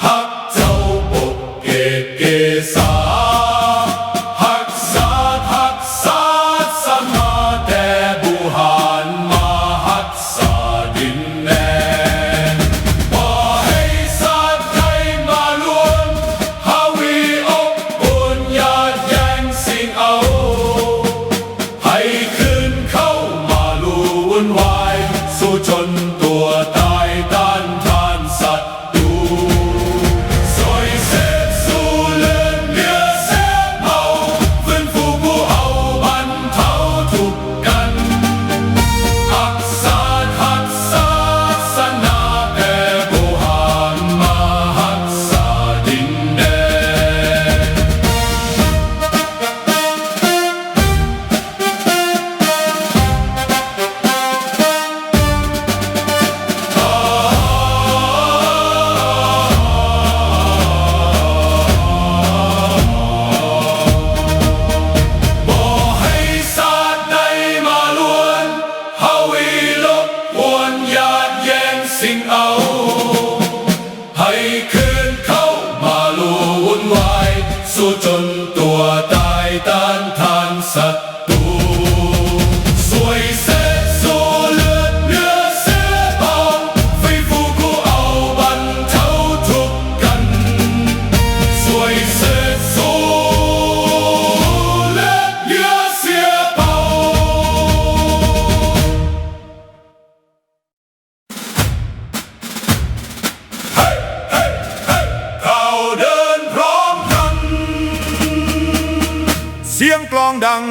ຮັກເຈົ້າປົກເກກເກສາ ຮັກຊາດຮັກສາສະໜາ ແຕ່ບູຮານມາຮັກສາດິນແດນ. ບໍ່ໃຫ້ຊາດໃດມາລວນ ຫາວີອົບອຸ່ນ ຢາດແຍ່ງຊິງເອົາ ໃຫ້ຄືນເຂົ້າມາລຸ່ນວາຍ ສູ້ຈົນຕົວຕາຍຕ້ານທານສັດຕູ. ຊ່ວຍເສດຊູເລືອດເຫຼືອເສດເຜົາ ຟື້ນຟູຜູ້ເອົາບັນເທົາທຸກກັນ ຮັກຊາດຮັກສາສະໜາ ແຕ່ບູຮານມາຮັກສາດິນແດນ. ບໍ່ໃຫ້ຊາດໃດມາລວນ ຫາວີລົບກວນ ຢາດແຍ່ງຊິງເອົາ ໃຫ້ຄືນເຂົ້າມາລຸ່ນວາຍ ສູ້ຈົນຕົວຕາຍຕ້ານທານສັດຕູ. ຊ່ວຍເສດຊູເລືອດເຫຼືອເສດເຜົາ ຟື້ນຟູຜູ້ເອົາບັນເທົາທຸກກັນ ຊ່ວຍເສດຊູເລືອດເຫຼືອເສດເຜົາ. ເຮົາເດີນພ້ອມກັນ ສຽງກລອງດັງ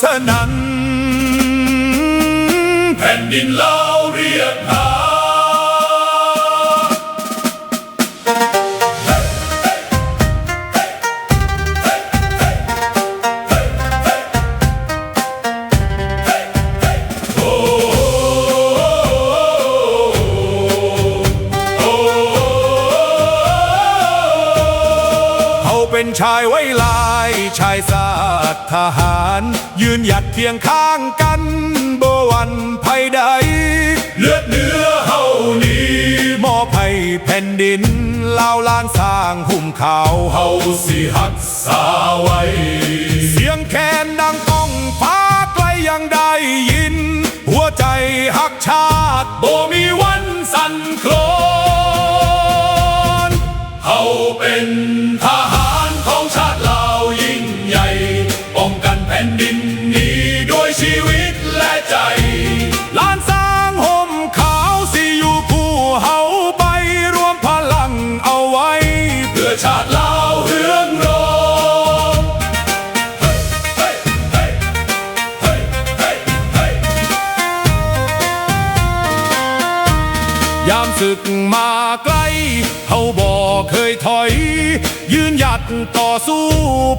ສະໜັ່ນ ແຜ່ນດິນລາວຮຽກຫາ. ເຮົາເປັນຊາຍໄວລາຍ ຊາຍຊາດທະຫານ ຢືນຢັດຄຽງຂ້າງກັນ ບໍ່ຫວັ່ນໄພໃດ ເລືອດເນື້ອເຮົານີ້ ມອບໃຫ້ແຜ່ນດິນລາວ ລ້ານຊ້າງຫຸ້ມຂາວ ເຮົາຊິຮັກສາໄວ້ ສຽງແຄນດັງກ້ອງຟ້າໄກຍັງໄດ້ຍິນ ຫົວໃຈຮັກຊາດບໍ່ມີວັນສັ່ນຄລອນ. ເຮົາເປັນທະຫານຂອງຊາດລາວຍິ່ງໃຫຍ່ ປ້ອງກັນແຜ່ນດິນນີ້ດ້ວຍຊີວິດ ແລະໃຈ ລ້ານຊ້າງຫົ່ມຂາວຊິຢູ່ຄູ່ເຮົາໄປ ລວມພະລັງເອົາໄວ້ ເພື່ອຊາດລາວເຮືອງຮອງ. ຍາມສຶກມາໄກ ເຮົາບໍ່ເຄີຍຖອຍ ຢືນຢັດຕໍ່ສູ້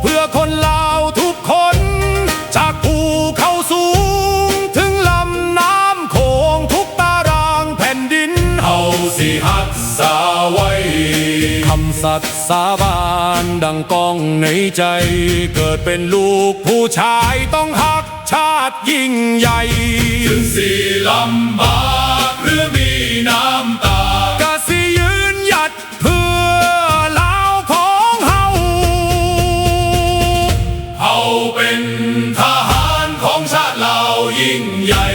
ເພື່ອຄົນລາວທຸກຄົນ ຈາກພູເຂົາສູງເຖິງລຳນ້ຳໂຂງ ທຸກຕາລາງແຜ່ນດິນເຮົາຊິຮັກສາໄວ້ ຄຳສັດສາບານດັ່ງກ້ອງໃນໃຈ ເກີດເປັນລູກຜູ້ຊາຍຕ້ອງຮັກຊາດຍິ່ງໃຫຍ່ ເຖິງຊິລຳບາກ ຫຼື ມີນ້ຳຕາ ກະຊິຢືນຢັດ ເພື່ອລາວຂອງເຮົາ ເຮົາເປັນທະຫານຂອງຊາດລາວຍິ່ງໃຫຍ່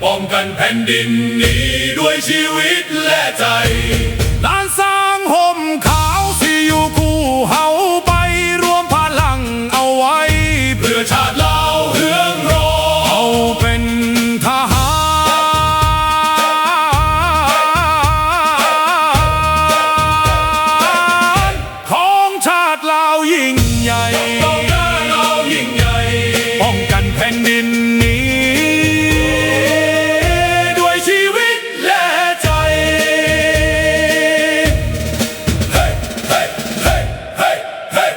ປ້ອງກັນແຜ່ນດິນນີ້ດ້ວຍຊີວິດ ແລະໃຈ ລ້ານຊ້າງຫົ່ມຂາວຊິຢູ່ຄູ່ເຮົາໄປ ລວມພະລັງເອົາໄວ້ ເພື່ອຊາດລາວເຮືອງຮອງ ເຮົາເປັນທະຫານ ຂອງຊາດລາວຍິ່ງໃຫຍ່ ປ້ອງກັນແຜ່ນດິນນີ້ດ້ວຍຊີວິດ ແລະໃຈ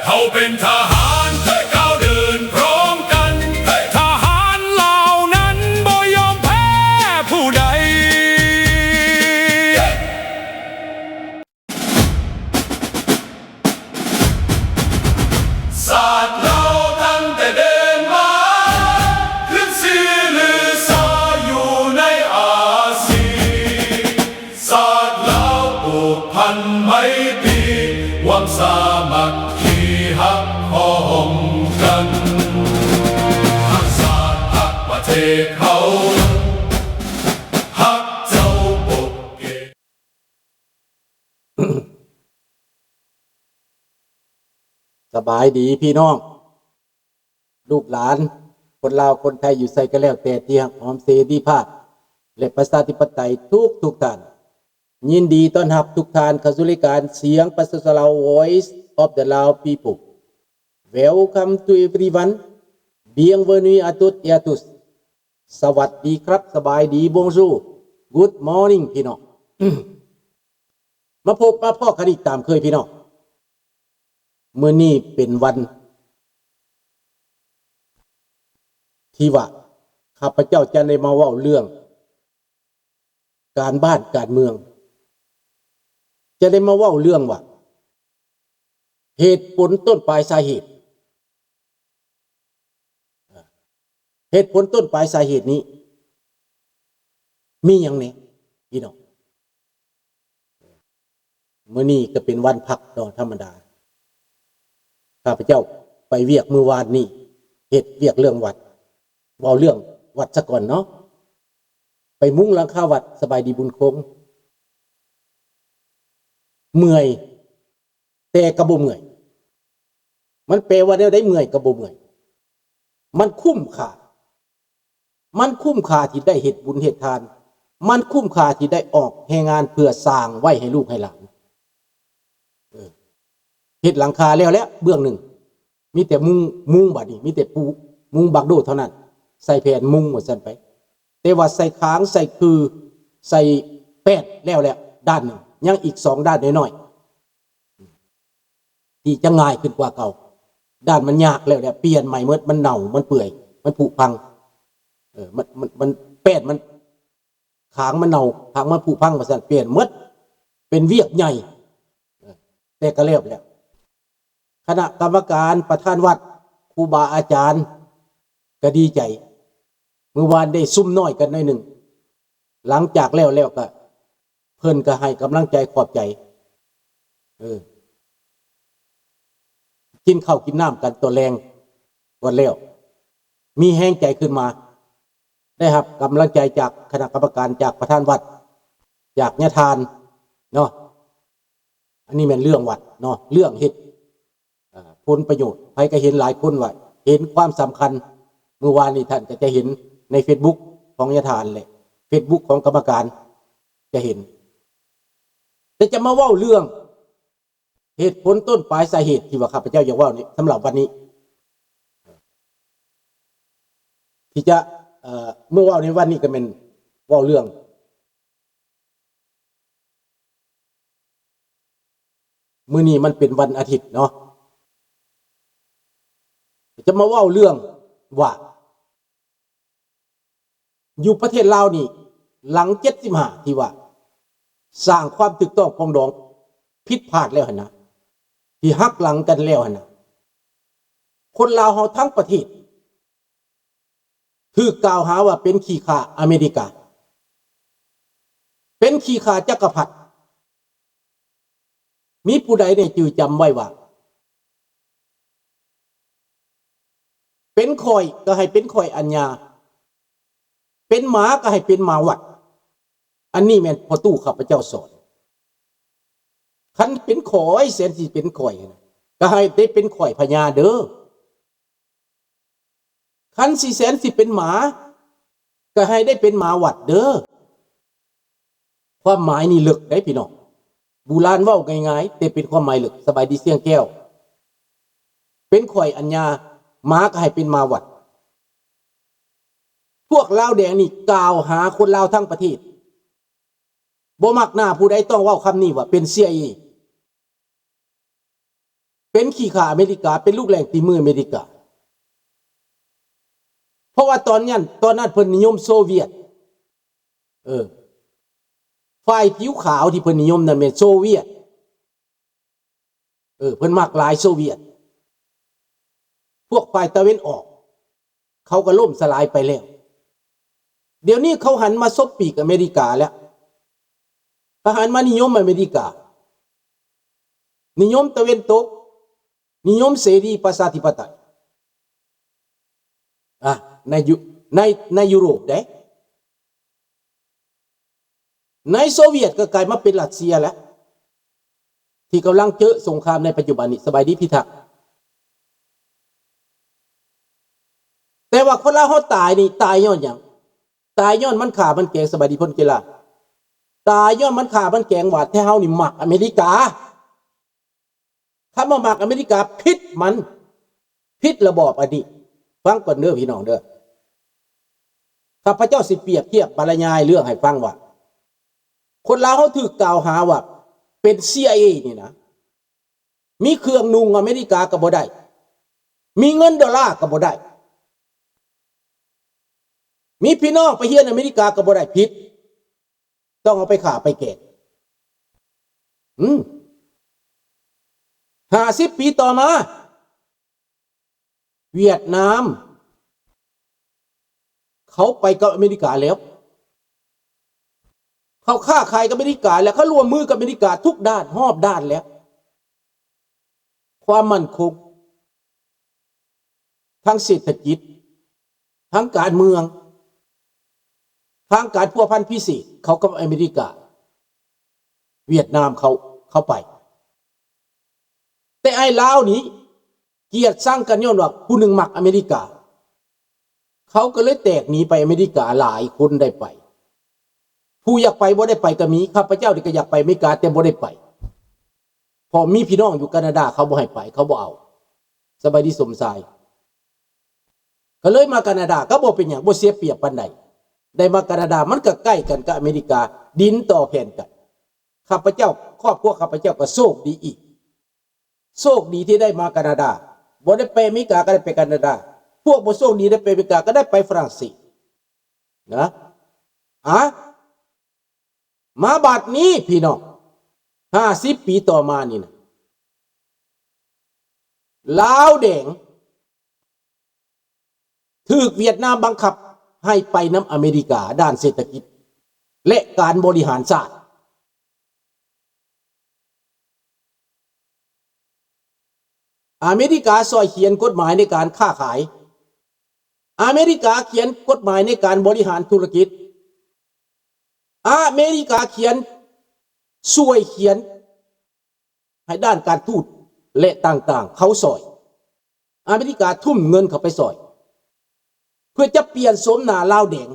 ເຮົາເປັນທະຫານ ກ້າວເດີນພ້ອມກັນ ທະຫານລາວນັ້ນບໍ່ຍອມແພ້ຜູ້ໃດ. ຊາດລາວຕັ້ງແຕ່ເດີມມາ ຂຶ້ນຊີລືຊາຢູ່ໃນອາຊີ ຊາດລາວຜູກພັນໄມຕີ ຄວາມສາມັກຄີຮັກພ້ອມກັນ ຮັກຊາດຮັກປະເທດເຮົາ ຮັກເຈົ້າບໍ່ເກງ. ສະບາຍດີພີ່ນ້ອງ ລູກຫຼານ ຄົນລາວຄົນໄທຢູ່ໃສກໍແລ້ວແຕ່ ທີ່ຮັກຫອມເສລີພາບ ແລະ ປະຊາທິປະໄຕທຸກໆທ່ານ. ຍິນດີຕ້ອນຮັບທຸກທ່ານເຂົ້າສູ່ລາຍການສຽງປະຊາຊົນລາວ Voice of the Lao People. Welcome to everyone. Bienvenue à toutes et à tous. ສະຫວັດດີຄັບ ສະບາຍດີ Bonjour. Good morning ພີ່ນ້ອງ. ມາພົບມາພໍ້ກັນອີກຕາມເຄີຍພີ່ນ້ອງ. ມື້ນີ້ເປັນວັນທີ່ວ່າ ຂ້າພະເຈົ້າຈະໄດ້ມາເວົ້າເລື່ອງການບ້ານການເມືອງ, ຈະໄດ້ມາເວົ້າເລື່ອງວ່າ ເຫດຜົນຕົ້ນປາຍສາເຫດ. ເຫດຜົນຕົ້ນປາຍສາເຫດນີ້ມີຫຍັງແດ່ພີ່ນ້ອງ? ມື້ນີ້ກໍເປັນວັນພັກເນາະ ທຳມະດາ. ຂ້າພະເຈົ້າໄປວຽກມື້ວານນີ້ ເຮັດວຽກເລື່ອງວັດ. ເວົ້າເລື່ອງວັດສາກ່ອນເນາະ. ໄປມຸງຫຼັງຄາວັດ. ສະບາຍດີບຸນຄົງ. ເມື່ອຍ ແຕ່ກໍບໍ່ເມື່ອຍ. ມັນແປວ່າແນວໃດ? ເມື່ອຍກໍບໍ່ເມື່ອຍ. ມັນຄຸ້ມຄ່າ. ມັນຄຸ້ມຄ່າທີ່ໄດ້ເຮັດບຸນເຮັດທານ. ມັນຄຸ້ມຄ່າທີ່ໄດ້ອອກແຮງງານເພື່ອສ້າງໄວ້ໃຫ້ລູກໃຫ້ຫຼານ. ເອີ ເຮັດຫຼັງຄາແລ້ວແຫຼະເບື້ອງໜຶ່ງ. ມີແຕ່ມຸງ, ມຸງບາດນີ້ ມີແຕ່ປູ ມຸງບັກໂດເທົ່ານັ້ນ. ໃສ່ແຜ່ນມຸງວ່າຊັ້ນໄປ. ແຕ່ວ່າໃສ່ຄາງ, ໃສ່ຄື, ໃສ່ແປ້ນແລ້ວແຫຼະດ້ານໜຶ່ງ. ຍັງອີກສອງດ້ານນ້ອຍໆ ທີ່ຈະງ່າຍຂຶ້ນກວ່າເກົ່າ. ດ້ານມັນຍາກແລ້ວແຫຼະ ປ່ຽນໃໝ່ໝົດ. ມັນເນົ່າ, ມັນເປື່ອຍ, ມັນຜຸພັງ. ເອີ ມັນ, ມັນ, ມັນ, ແປ້ນມັນ, ຄາງມັນເນົ່າ, ຄາງມັນຜຸພັງວ່າຊັ້ນ, ປ່ຽນໝົດ. ເປັນວຽກໃຫຍ່. ເອີ ແຕ່ກໍແລ້ວແຫຼະ. ຄະນະກຳມະການ, ປະທານວັດ, ຄູບາອາຈານກໍດີໃຈ. ມື້ວານໄດ້ຊຸມນ້ອຍກັນໜ້ອຍໜຶ່ງ. ຫຼັງຈາກແລ້ວແລ້ວກໍ ເພິ່ນກໍໃຫ້ກຳລັງໃຈ, ຂອບໃຈ. ເອີ ກິນເຂົ້າກິນນ້ຳກັນຕອນແລງກ່ອນແລ້ວ ມີແຮງໃຈຂຶ້ນມາ. ໄດ້ຮັບກຳລັງໃຈຈາກຄະນະກຳມະການ, ຈາກປະທານວັດ, ຈາກຍາທ່ານເນາະ. ອັນນີ້ແມ່ນເລື່ອງວັດເນາະ, ເລື່ອງເຮັດ ເອີ ຜົນປະໂຫຍດ. ໃຜກໍເຫັນ, ຫຼາຍຄົນວ່າເຫັນຄວາມສຳຄັນ. ມື້ວານນີ້ທ່ານກໍຈະເຫັນໃນເຟສບຸກຂອງຍາທ່ານ ແລະ ເຟສບຸກຂອງກຳມະການຈະເຫັນ. ແຕ່ຈະມາເວົ້າເລື່ອງເຫດຜົນຕົ້ນປາຍສາເຫດທີ່ວ່າຂ້າພະເຈົ້າຢາກເວົ້ານີ້ ສຳລັບວັນນີ້ ທີ່ຈະ ເອີ ເມື່ອເວົ້າໃນວັນນີ້ກໍແມ່ນເວົ້າເລື່ອງ ມື້ນີ້ມັນເປັນວັນອາທິດເນາະ, ຈະມາເວົ້າເລື່ອງວ່າ ຢູ່ປະເທດລາວນີ້ ຫຼັງເຈັດສິບຫ້າ ທີ່ວ່າສ້າງຄວາມຖືກຕ້ອງປອງດອງຜິດພາດແລ້ວຫັ້ນນະ, ທີ່ຫັກຫຼັງກັນແລ້ວຫັ້ນນະ, ຄົນລາວເຮົາທັງປະເທດ ຖືກກ່າວຫາວ່າເປັນຂີ້ຂ້າອາເມລິກາ, ເປັນຂີ້ຂ້າຈັກກະພັດ. ມີຜູ້ໃດແດ່ຈື່ຈຳໄວ້ວ່າ ເປັນຂ້ອຍກໍໃຫ້ເປັນຂ້ອຍອານຍາ, ເປັນໝາກໍໃຫ້ເປັນໝາວັດ. ອັນນີ້ແມ່ນພໍ່ຕູ້ຂ້າພະເຈົ້າສອນ. ຄັນເປັນຂ້ອຍ ແສນຊິເປັນຂ້ອຍນະ ກໍໃຫ້ໄດ້ເປັນຂ້ອຍພະຍາເດີ້. ຄັນຊິແສນຊິເປັນໝາ ກໍໃຫ້ໄດ້ເປັນໝາວັດເດີ້. ຄວາມໝາຍນີ້ເລິກເດ້ພີ່ນ້ອງ. ບູຮານເວົ້າງ່າຍໆ ແຕ່ເປັນຄວາມໝາຍເລິກ. ສະບາຍດີຊຽງແກ້ວ. ເປັນຂ້ອຍອານຍາ, ໝາກໍໃຫ້ເປັນໝາວັດ. ພວກລາວແດງນີ້ກ່າວຫາຄົນລາວທັງປະເທດ. ບໍ່ມັກໜ້າຜູ້ໃດຕ້ອງເວົ້າຄຳນີ້ວ່າເປັນ CIA. ເປັນຂີ້ຂ້າອາເມລິກາ, ເປັນລູກແຫຼ້ງຕີມືອາເມລິກາ. ເພາະວ່າຕອນນັ້ນ, ຕອນນັ້ນເພິ່ນນິຍົມໂຊວຽດ. ເອີ, ຝ່າຍຜິວຂາວທີ່ເພິ່ນນິຍົມນັ້ນແມ່ນໂຊວຽດ. ເອີ, ເພິ່ນມັກຫຼາຍໂຊວຽດ. ພວກຝ່າຍຕາເວັນອອກ ເຂົາກໍລົ້ມສະຫຼາຍໄປແລ້ວ. ດຽວນີ້ເຂົາຫັນມາສົບປີກອາເມລິກາແລ້ວ. ເຂົາຫັນມານິຍົມອາເມລິກາ. ນິຍົມຕາເວັນຕົກ, ນິຍົມເສລີປະຊາທິປະໄຕ ອາ ໃນຢູ ໃນ ໃນຢູໂຣບເດ້. ໃນໂຊວຽດກໍກາຍມາເປັນຣັດເຊຍແລ້ວ ທີ່ກຳລັງເຈີສົງຄາມໃນປັດຈຸບັນນີ້. ສະບາຍດີ ພິທັກ. ແຕ່ວ່າຄົນລາວເຮົາຕາຍນີ້ ຕາຍຍ້ອນຫຍັງ? ຕາຍຍ້ອນມັນຂ້າມັນແກງ. ສະບາຍດີ ພົນກິລາ. ຕາຍຍ້ອນມັນຂ້າມັນແກງວ່າ ແທ້ເຮົານີ້ມັກອາເມລິກາ. ຄຳວ່າມັກອາເມລິກາ ຜິດມັນ ຜິດລະບອບອັນນີ້. ຟັງກ່ອນເດີພີ່ນ້ອງເດີ. ຂ້າພະເຈົ້າຊິປຽບທຽບບັນລະຍາຍເລື່ອງໃຫ້ຟັງວ່າ ຄົນລາວເຮົາຖືກກ່າວຫາວ່າເປັນ CIA ນີ້ນະ, ມີເຄື່ອງນຸ່ງອາເມລິກາກໍບໍ່ໄດ້, ມີເງິນໂດລາກໍບໍ່ໄດ້, ມີພີ່ນ້ອງໄປຮຽນອາເມລິກາກໍບໍ່ໄດ້, ຜິດ. ຕ້ອງເອົາໄປຂ້າໄປແກງ. ອືມ ຫ້າສິບປີຕໍ່ມາ ຫວຽດນາມ ເຂົາໄປກັບອາເມລິກາແລ້ວ, ເຂົາຄ້າຂາຍກັບອາເມລິກາແລ້ວ, ເຂົາຮ່ວມມືກັບອາເມລິກາທຸກດ້ານ ຮອບດ້ານແລ້ວ. ຄວາມໝັ້ນຄົງ ທາງເສດຖະກິດ, ທາງການເມືອງ, ທາງການພົວພັນພິເສດ ເຂົາກັບອາເມລິກາ, ຫວຽດນາມ ເຂົາ ເຂົ້າໄປ. ແຕ່ອ້າຍລາວນີ້ ກຽດຊັງກັນຍ້ອນວ່າຜູ້ໜຶ່ງມັກອາເມລິກາ, ເຂົາກໍເລີຍແຕກໜີໄປອາເມລິກາ. ຫຼາຍຄົນໄດ້ໄປ, ຜູ້ຢາກໄປບໍ່ໄດ້ໄປກໍມີ. ຂ້າພະເຈົ້ານີ້ກໍຢາກໄປອາເມລິກາ ແຕ່ບໍ່ໄດ້ໄປ ເພາະມີພີ່ນ້ອງຢູ່ການາດາ ເຂົາບໍ່ໃຫ້ໄປ, ເຂົາບໍ່ເອົາ. ສະບາຍດີ ສົມຊາຍ. ກໍເລີຍມາການາດາ ກໍບໍ່ເປັນຫຍັງ, ບໍ່ເສຍປຽບປານໃດ. ໄດ້ມາການາດາ ມັນກໍໃກ້ກັນກັບອາເມລິກາ, ດິນຕໍ່ແຜ່ນກັນ. ຂ້າພະເຈົ້າ ຄອບຄົວຂ້າພະເຈົ້າກໍໂຊກດີອີກ, ໂຊກດີທີ່ໄດ້ມາການາດາ, ບໍ່ໄດ້ໄປອາເມລິກາກໍໄດ້ໄປການາດາ, ພວກບໍ່ໂຊກດີໄດ້ໄປອາເມລິກາກໍໄດ້ໄປຝຣັ່ງເສດນະ. ອາ ມາບັດນີ້ພີ່ນ້ອງ, ຫ້າສິບປີຕໍ່ມານີ້ນະ ລາວແດງ ຖືກຫວຽດນາມບັງຄັບໃຫ້ໄປນຳອາເມລິກາດ້ານເສດຖະກິດ ແລະ ການບໍລິຫານຊາດ. ອາເມລິກາຊ່ອຍຂຽນກົດໝາຍໃນການຄ້າຂາຍ, ອາເມລິກາຂຽນກົດໝາຍໃນການບໍລິຫານທຸລະກິດ, ອາເມລິກາຂຽນ ຊ່ວຍຂຽນ ໃຫ້ດ້ານການທູດ ແລະ ຕ່າງໆ ເຂົາຊ່ອຍ. ອາເມລິກາທຸ່ມເງິນເຂົ້າໄປຊ່ອຍ ເພື່ອຈະປ່ຽນໂສມໜ້າລາວແດງ,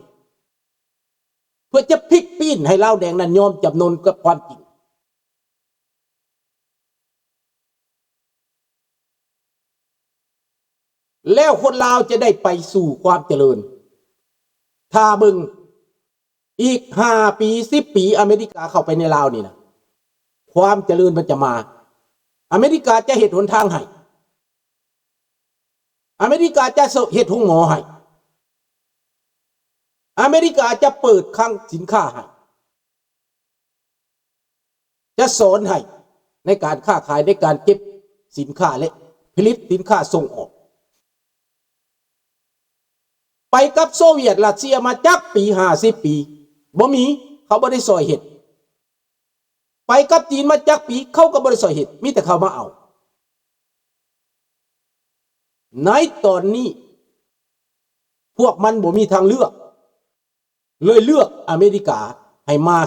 ເພື່ອຈະພິກປີ້ນໃຫ້ລາວແດງນັ້ນຍອມຈຳນົນກັບຄວາມຈິງ. ແລ້ວຄົນລາວຈະໄດ້ໄປສູ່ຄວາມຈະເລີນ. ຖ້າເບິ່ງອີກຫ້າປີ ສິບປີ ອາເມລິກາເຂົ້າໄປໃນລາວນີ້ນະ, ຄວາມຈະເລີນມັນຈະມາ. ອາເມລິກາຈະເຮັດຫົນທາງໃຫ້, ອາເມລິກາຈະເຮັດໂຮງໝໍໃຫ້, ອາເມລິກາຈະເປີດຄັງສິນຄ້າໃຫ້. ຈະສອນໃຫ້ໃນການຄ້າຂາຍ, ໃນການເກັບສິນຄ້າ ແລະ ຜະລິດສິນຄ້າສົ່ງອອກ. ໄປກັບໂຊວຽດ ຣັດເຊຍມາຈັກປີ? ຫ້າສິບປີ ບໍ່ມີ, ເຂົາບໍ່ໄດ້ຊ່ອຍເຮັດ. ໄປກັບຈີນມາຈັກປີ? ເຂົາກໍບໍ່ໄດ້ຊ່ອຍເຮັດ, ມີແຕ່ເຂົາມາເອົາ. ໃນຕອນນີ້ ພວກມັນບໍ່ມີທາງເລືອກ. ເລີຍເລືອກອາເມລິກາໃຫ້ມາ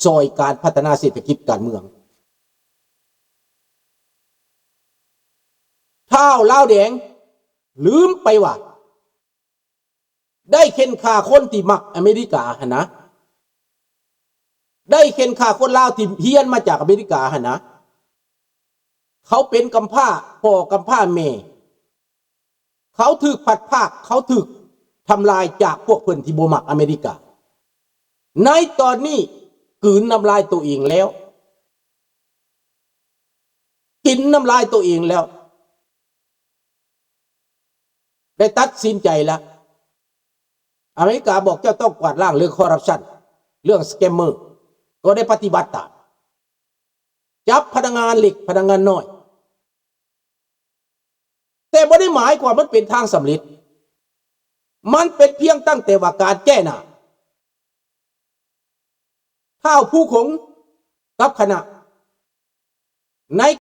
ຊ່ອຍການພັດທະນາເສດຖະກິດການເມືອງ. ທ້າວລາວແດງລືມໄປວ່າ ໄດ້ເຂັ່ນຂ້າຄົນທີ່ມັກອາເມລິກາຫັ້ນນະ, ໄດ້ເຂັ່ນຂ້າຄົນລາວທີ່ຮຽນມາຈາກອາເມລິກາຫັ້ນນະ. ເຂົາເປັນກຳພ້າພໍ່ກຳພ້າແມ່. ເຂົາຖືກພັດພາກ, ເຂົາຖືກທຳລາຍຈາກພວກເພິ່ນທີ່ບໍ່ມັກອາເມລິກາ. ໃນຕອນນີ້ກືນນ້ຳລາຍໂຕເອງແລ້ວ, ກິນນ້ຳລາຍໂຕເອງແລ້ວ, ໄດ້ຕັດສິນໃຈແລ້ວ. ອາເມລິກາບອກເຈົ້າຕ້ອງກວາດລ້າງເລື່ອງຄໍຣັບຊັນ, ເລື່ອງສະແກມເມີ, ກໍໄດ້ປະຕິບັດຕາມ. ຈັບພະນັກງານເລັກ, ພະນັກງານນ້ອຍ, ແຕ່ບໍ່ໄດ້ໝາຍຄວາມມັນເປັນທາງສຳເລັດ. ມັນເປັນພຽງຕັ້ງແຕ່ວ່າການແກ້ໜ້າ. ທ້າວພູຂົງກັບຄະນະ ໃນ